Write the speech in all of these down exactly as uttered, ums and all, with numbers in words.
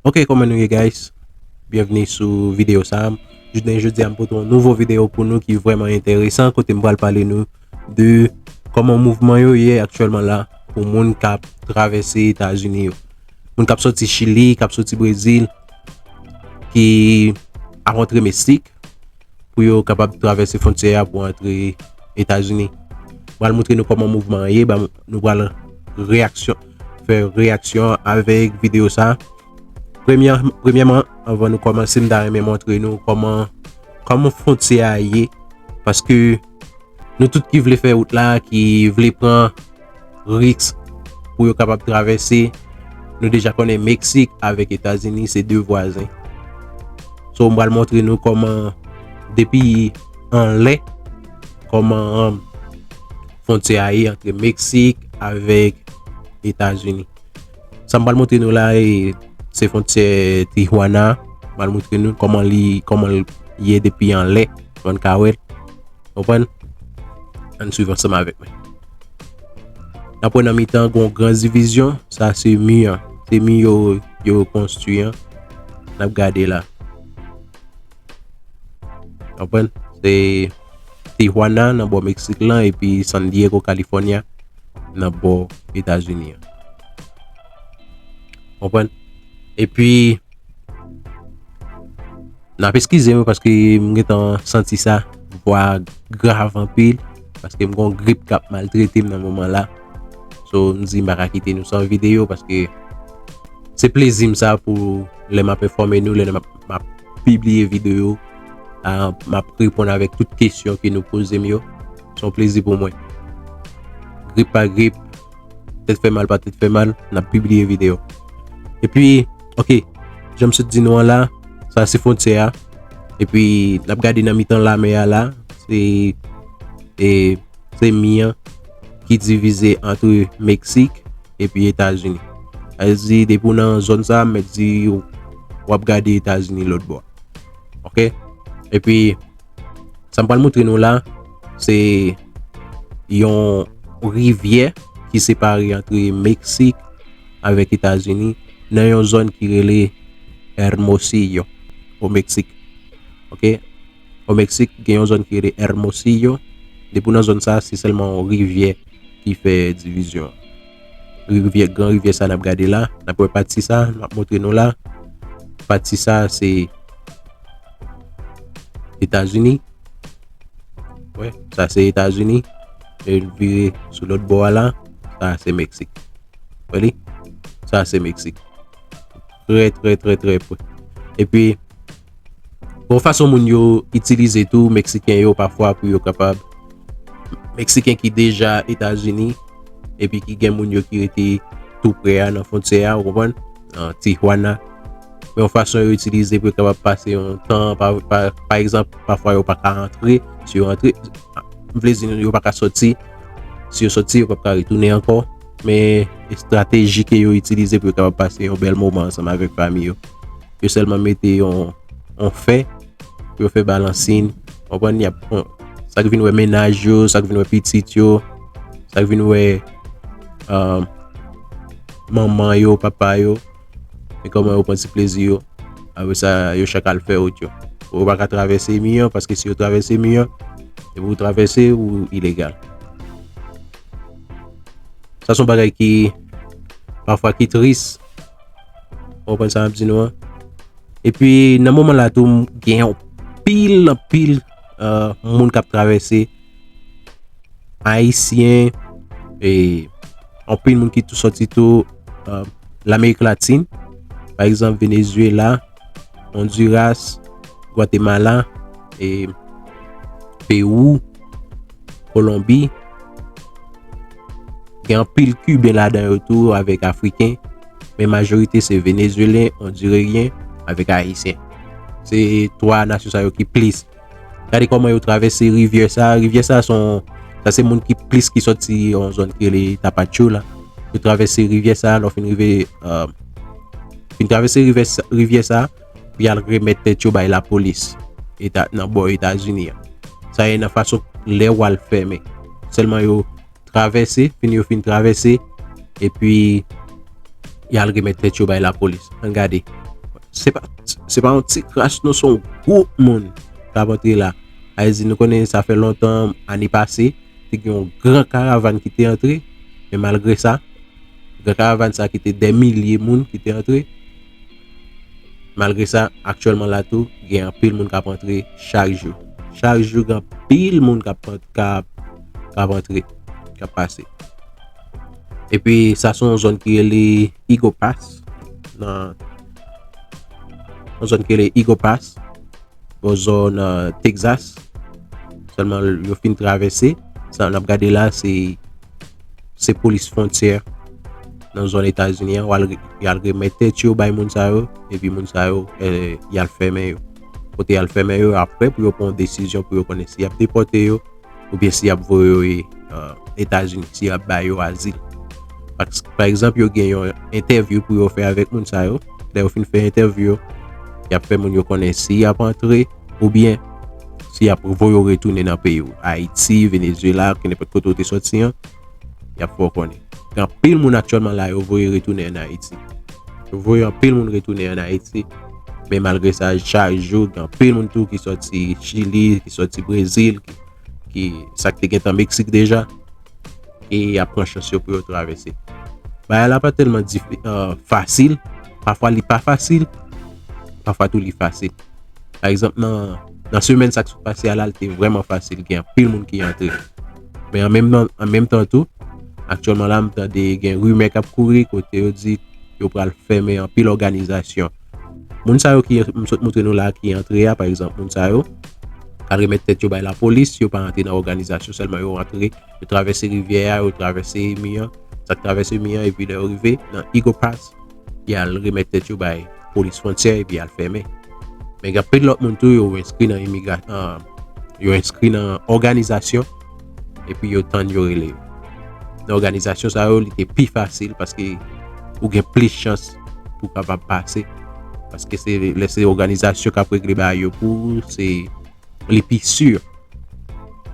Ok, kòman nou ye, guys? Byenvni sou videyo sa a. Jounen jodi a, m pote yon nouvo videyo pou nou ki vrèman enteresan, kote m pral pale nou de kòman mouvman yo ye aktyèlman la pou moun k ap travèse Etazini yo. Moun k ap soti Chili, k ap soti Brezil, ki ap antre Meksik, pou yo kapab travèse fwontyè a pou antre Etazini. M pral montre nou kòman mouvman an ye, ba nou pral reyaksyon, fè reyaksyon avèk videyo sa. Premyè, premyèman, anvan nou kòmanse, m ta renmen montre nou kòman, kòman fwontyè a ye, paske nou tout ki vle fè wout la, ki vle pran risk pou yo kapab travèse, nou deja konnen Meksik avèk Etazini se de vwazen. So, m pral montre nou kòman, depi anlè, kòman, um, fwontyè a ye antre Meksik avèk Etazini. Sa m pral montre nou la, e, se fwontyè Tijuana. M pral montre nou kòman li, kòman l ye depi anlè, pou n ka wè l. Konprann? Ann swiv ansanm avèk mwen. N ap wè nan mitan, gon gran divizyon. Sa se mi an. Se mi yo, yo konstwi an. N ap gade la. Konprann? Se Tijuana nan bò Meksik lan, epi San Diego, California, nan bò Etazini an. Konprann? Epi, n ap eskize m paske m gentan santi sa, vwa grav anpil, paske m gon grip k ap maltrete m nan moman la. So, m di m pa ka kite nou san videyo, paske se plezi m sa pou lè m ap enfòme nou, lè m ap, m ap pibliye videyo, a, m ap reponn avèk tout kesyon ke nou poze m yo. Se yon plezi pou mwen. Grip pa grip, tèt fè mal pa tèt fè mal, n ap pibliye videyo. Epi, ok, jan m sot di nou an la, sa se fwontyè a. Epi, n ap gade nan mitan lamè a la, se, e, se mi an ki divize antre Meksik epi Etazini. Sa vle di, depi w nan zòn sa, m mèt di w ap gade Etazini lòt bò. Ok? Epi, sa m pral montre nou la, se yon rivyè ki separe antre Meksik avèk Etazini nan yon zòn ki rele Hermosillo, o Meksik. Ok? O Meksik, gen yon zòn ki rele Hermosillo. Depi w nan zòn sa, se sèlman yon rivyè ki fè divizyon an. Rivyè, gran rivyè sa n ap gade la, n ap wè pati sa, m ap montre nou la. Pati sa, se Etazini. Wè, sa se Etazini. E l vire sou lòt bò a la, sa se Meksik. Wè li? Sa se Meksik. Trè, trè, trè, trè pre. Epi, gon fason moun yo itilize tou, Meksiken yo, pafwa pou yo kapab, Meksiken ki deja Etazini, epi ki gen moun yo ki rete tou pre a nan fwontyè a, ou konprann? Nan Tijuana. Men yon fason yo itilize pou yo kapab pase yon tan, pa, pa, pa egzanp, pafwa yo pa ka antre, si yo antre, m vle di yo pa ka soti, si yo soti, yo p ap ka retounen ankò, men estrateji ke yo itilize pou yo kapab pase yon bèl moman ansanm avèk fanmi yo. Yo sèlman mete yon, yon fè, pou yo fè balansin, konprann, y ap, bon, sa k vin wè mennaj yo, sa k vin wè pitit yo, sa k vin wè, um, manman yo, papa yo, e kòman yo pran ti plezi yo. Apre sa, yo chak al fè wout yo. Yo pa ka travèse mi an, paske si yo travèse mi an, depi ou travèse, ou ilegal. Sa se yon bagay ki, pafwa, ki tris. Ou konprann sa m ap di nou an? Epi, nan moman la tou, m gen anpil, anpil, euh, moun k ap travèse, Ayisyen, e anpil moun ki tou sòti tou, euh, Lamerik Latin, pa egzanp, Venezuela, Honduras, Guatemala, e Pewou, Kolonbi. Gen anpil Kiben ladan yo tou, avèk Afriken, men majorite se Venezuelen, Ondireyen, avèk Ayisyen. Se twa nasyon sa yo ki plis. Gade kòman yo travèse rivyè sa. Rivyè sa se yon, sa se moun ki plis ki sòti yon zòn ki rele Tapachula. Yo travèse rivyè sa, lè w fin rive, euh, fin travèse rivyè sa, rivyè sa, pou y al remèt tèt yo bay lapolis eta, nan bò Etazini an. Sa ye nan fason lè w al fèmen. Sèlman yo travèse, fin yo fin travèse, epi y al remèt tèt yo bay lapolis. Ann gade. se pa, se pa yon ti kras non, se yon gwoup moun k ap antre la. Ayiti, nou konnen sa fè lontan, ane pase, te gen yon gran karavàn ki te antre, men malgre sa, gran karavàn sa ki te dè milye moun ki te antre, malgre sa, aktyèlman la tou, gen anpil moun k ap antre chak jou. Chak jou, gen anpil moun k ap, k ap, k ap antre, k ap pase. Epi, sa se yon zòn ki rele Eagle Pass, nan, yon zòn ki rele Eagle Pass, yon zòn, euh, Texas. Sèlman, yo fin travèse. Sa n ap gade la, se, se polis fwontyè nan zòn Etazini an. Y al, y al remèt tèt yo bay moun sa yo. Epi moun sa yo, eh, y al fèmen yo. Kote y al fèmen yo, apre pou yo pran yon desizyon pou yo konnen si y ap depòte yo, oubyen si y ap voye yo, eh, Etazini, si y ap ba yo azil. Pa, pa egzanp, yo gen yon entèvyou pou yo fè avèk moun sa yo. Lè yo fin fè entèvyou yo, y ap fè moun yo konnen si y ap antre oubyen si y ap voye yo retounen nan peyi w. Ayiti, Venezuela, ki nenpòt kote w te sòti an, y ap fè w konnen. Gen anpil moun aktyèlman la, yo voye retounen ann Ayiti. Yo voye anpil moun retounen ann Ayiti. Men malgre sa, chak jou, gen anpil moun tou ki sòti Chili, ki sòti Brezil, ki, ki sa k te gentan Meksik deja, e y ap pran chans yo pou yo travèse. Bagay la pa tèlman difi-, euh, fasil. Pafwa li pa fasil, pafwa tou li fasil. Pa egzanp, nan, nan semèn sa k sot pase a la, li te vrèman fasil. Gen anpil moun ki antre. Men an menm tan, an menm tan tou, aktyèlman la, m tande gen rimè k ap kouri kote yo di yo pral fèmen anpil òganizasyon. Moun sa yo ki m sot montre nou la ki antre a, pa egzanp, moun sa yo al remèt tèt yo bay lapolis, yo pa antre nan òganizasyon, sèlman yo antre, yo travèse rivyè a, yo travèse mi an, sa k travèse mi an, epi lè yo rive nan Eagle Pass, y al remèt tèt yo bay polis fwontyè, epi y al fèmen. Men gen anpil lòt moun tou, yo enskri nan imigra-, ah, yo enskri nan òganizasyon, epi yo tann yo rele yo. Nan òganizasyon sa yo, li te pi fasil paske ou gen plis chans pou w kapab pase. Paske se, lè se òganizasyon k ap regle bagay yo pou ou, se, li pi si.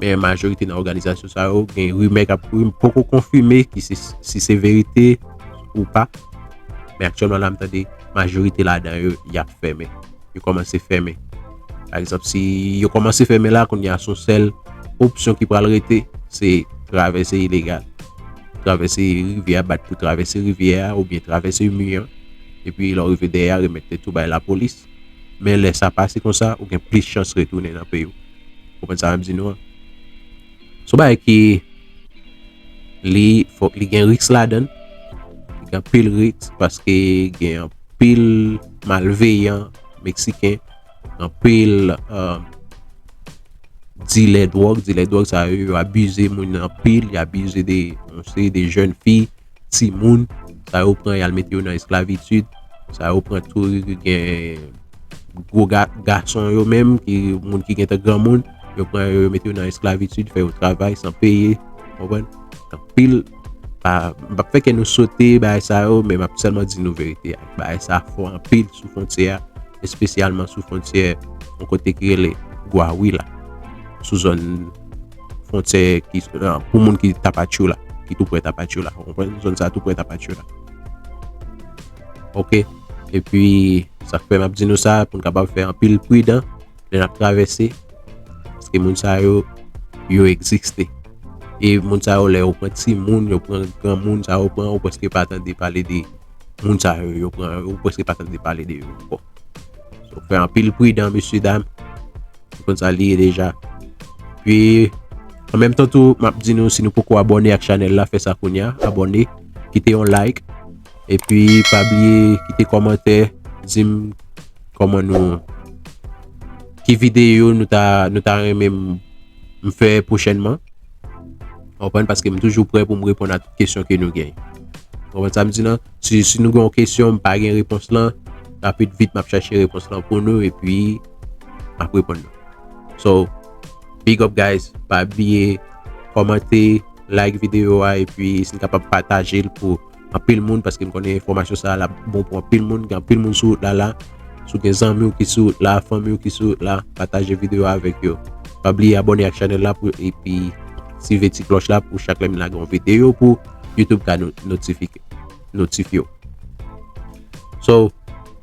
Men majorite nan òganizasyon sa yo, gen rimè k ap kouri, m poko konfime ki se, si se verite ou pa. Men aktyèlman la, m tande majorite ladan yo, y ap fèmen. Yo kòmanse fèmen. Pa egzanp, si yo kòmanse fèmen la, kounye a se yon sèl opsyon ki pral rete, se travèse ilegal. Travèse rivyè a, bat pou travèse rivyè a, oubyen travèse mi an. Epi lè w rive dèyè a, remèt tèt ou bay lapolis. Men lè sa pase konsa, ou gen plis chans retounen nan peyi w. Konprann sa m ap di nou an? Se yon bagay ki li, fòk li gen risk ladan l. Li gen anpil risk paske gen anpil malveyan meksiken, anpil, euh, dilè dwòg. Dilè dwòg sa yo, yo abize moun anpil, yo abize de, yon seri de jèn fi, timoun. Sa yo pran, y al mete yo nan esklavitid. Sa yo pran tou, gen gwo ga-, gason yo menm, ki, moun ki gentan granmoun, yo pran yo, yo mete yo nan esklavitid, fè yo travay san peye, konprann? Anpil, pa, m p ap fè kè nou sote bagay sa yo, men m ap sèlman di nou verite a. Bagay sa fò anpil sou fwontyè a, espesyalman sou fwontyè yon kote ki rele Gwawila, sou zòn fwontyè ki, pou moun ki Tapachula, ki tou prè Tapachula, ou konprann? Zòn sa tou prè Tapachula. Oke? Epi, sa k fè m ap di nou sa, pou n kapab fè anpil pridan lè n ap travèse, paske moun sa yo, yo egziste. E moun sa yo, lè yo pran timoun, yo pran granmoun, sa yo pran, ou prèske pa tande pale de moun sa yo, yo pran, ou prèske pa tande pale de yo ankò. So, fè anpil pridan, mesye dam. Ou konn sa li ye deja. Epi, an menm tan tou, m ap di nou, si nou poko abòne ak chanèl la, fè sa kounye a, abòne, kite yon like, epi pa bliye kite kòmantè, di m kòman nou, ki videyo nou ta, nou ta renmen m, m fè pwochènman. Ou konprann? Paske m toujou prè pou m reponn a tout kesyon ke nou genyen. Ou konprann sa m di lan? Si, si nou gen yon kesyon, m pa gen repons lan, rapid vit, m ap chache repons lan pou nou, epi m ap reponn nou. So, big up, guys. Pa bliye kòmante, like videyo a, epi si n kapab pataje l pou anpil moun, paske m konnen enfòmasyon sa a l ap bon pou anpil moun. Gen anpil moun sou wout la la. Si w gen zanmi w ki sou wout la, fanmi w ki sou wout la, pataje videyo a avèk yo. Pa bliye abòne ak chanèl la pou, epi aktive ti klòch la pou chak lè m lage yon videyo pou YouTube ka no-, notifike, notifye w. So,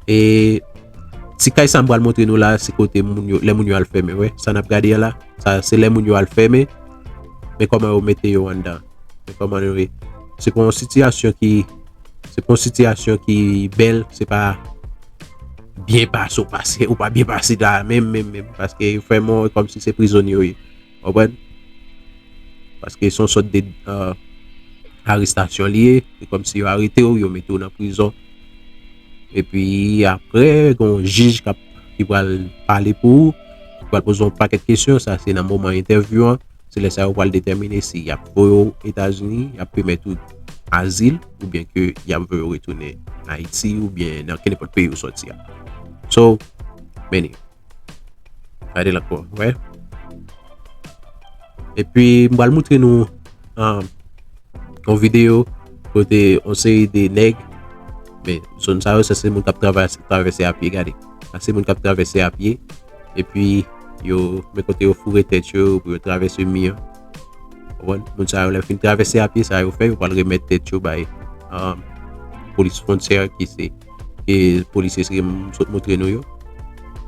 e Ti kay sa m pral montre nou la, se kote moun yo, lè moun yo al fèmen, wè. Sa n ap gade a la, sa se lè moun yo al fèmen. Men kòman yo mete yo anndan. Men kòman yo ye. Se pa yon sitiyasyon ki, se pa yon sitiyasyon ki bèl, se pa byen pase, ou pase, ou pa byen pase la, menm, menm, menm. Paske yo fèmen w kòmsi se prizonye yo ye. Ou konprann? Paske se yon sòt de, euh, arestasyon li ye. Se kòmsi yo arete w, yo mete w nan prizon. Epi apre, gen yon jij k ap, ki pral pale pou ou, ki pral poze w yon pakèt kesyon. Sa se nan moman entèvyou an. Se lè sa yo pral detèmine si y ap voye w Etazini, y ap pèmèt ou azil, oubyen ke y ap voye w retounen Ayiti, oubyen nan kenenpòt peyi ou sòti a. So, many. Gade l ankò, wè. Epi, m pral montre nou, um, yon videyo kote yon seri de nèg, men zòn sa yo, sa se moun k ap travèse, travèse a pye, gade. Sa se moun k ap travèse a pye. Epi, yo, men kote yo foure tèt yo pou yo travèse mi an. Ou konprann? Moun sa yo, lè fin travèse a pye, sa yo fè, yo pral remèt tèt yo bay, um, polis fwontyè ki se, ke polisye se m sot montre nou yo.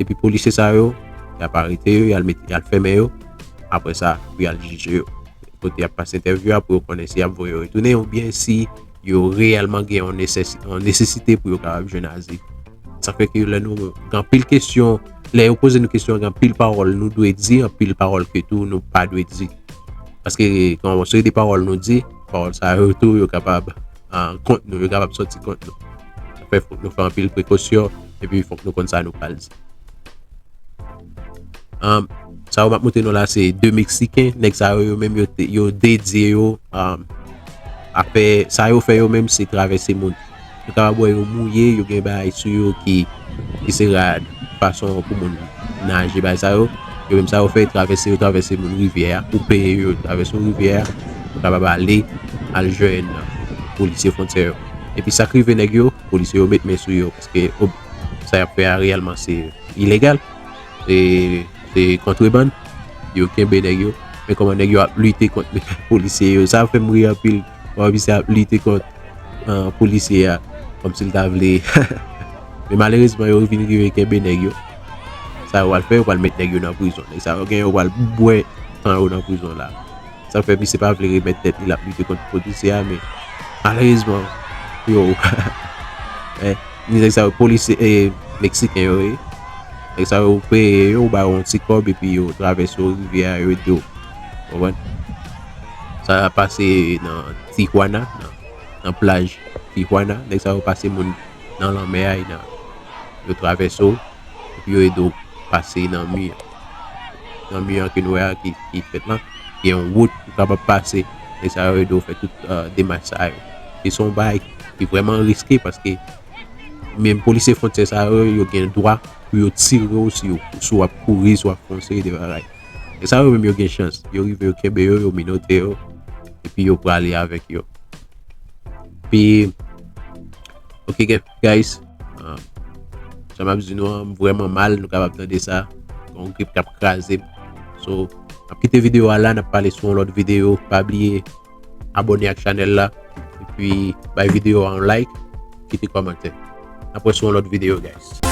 Epi polisye sa yo, y ap arete yo, y al met, y al fèmen yo. Apre sa, pou y al jije yo. Kote y ap pase entèvyou a pou yo konnen si y ap voye yo retounen oubyen si yo reyèlman gen yon nesesi-, yon nesesite pou yo kapab jwenn azil. Sa fè ke lè nou, gen anpil kesyon, lè yo poze nou kesyon, gen anpil pawòl nou dwe di, anpil pawòl ke tou nou pa dwe di. Paske gen yon seri de pawòl nou di, pawòl sa yo tou, yo kapab, ah, kont nou, yo kapab sòti kont nou. Sa fè fòk nou fè anpil prekosyon, epi fòk nou konn sa nou pral di. Um, sa yo m ap montre nou la, se de Meksiken. Nèg sa yo, yo menm, yo te, yo dedye yo, um, afè, sa yo fè yo menm, se travèse moun. Yo kapab wè yo mouye, yo gen bagay sou yo ki, ki se rad, fason pou moun naje, bagay sa yo. Yo menm sa yo fè, travèse, yo travèse moun rivyè a, ou peye yo travèse yon rivyè a, yo kapab ale, al jwenn polisye fwontyè yo. Epi sa k rive nèg yo, polisye yo met men sou yo, paske ob-, sa y ap fè a reyèlman se ilegal, se, se kontrebann, yo kenbe nèg yo. Men kòman nèg yo ap lite kont polisye yo, sa fè m ri anpil. Kòman misye ap lite kont, ah, polisye a, kòmsi l ta vle. Men malerezman, yo vin rive kenbe nèg yo. Sa yo pral fè, yo pral met nèg yo nan prizon. Nèg sa yo gen, yo pral bwè tan yo nan prizon la. Sa fè misye pa vle remèt tèt li, l ap lite kont polisye a, men malerezman, yo, eh, nèg sa yo polisye, eh, Meksiken yo ye. Nèg sa yo peye yo, ba yo yon ti kòb, epi yo travèse yo rivyè a, yo ede yo. Konprann? Sa pase nan Tijuana, nan, nan plaj Tijuana. Nèg sa yo pase moun nan lanmè a, e nan, yo travèse w, epi yo ede w pase nan mi an. Nan mi an ke nou wè a ki, ki fèt lan, gen yon wout ou kapab pase, e sa yo ede w fè tout, euh, demach sa yo. E se yon bagay ki vrèman riske paske menm polisye fwontyè sa yo, yo gen dwa pou yo tire w si w, si w ap kouri, si w ap fonse, de bagay. E sa yo menm yo gen chans. Yo rive, yo kenbe yo, yo menote yo, epi yo prale avèk yo. Epi, ok, guys, ah, sa m ap di nou an, m vrèman mal, nou kapab tande sa. Yon grip k ap kraze m. So, m ap kite videyo a la, n ap pale sou yon lòt videyo. Pa bliye abòne ak chanèl la, epi bay videyo a yon like, kite kòmantè. N ap wè sou yon lòt videyo, guys.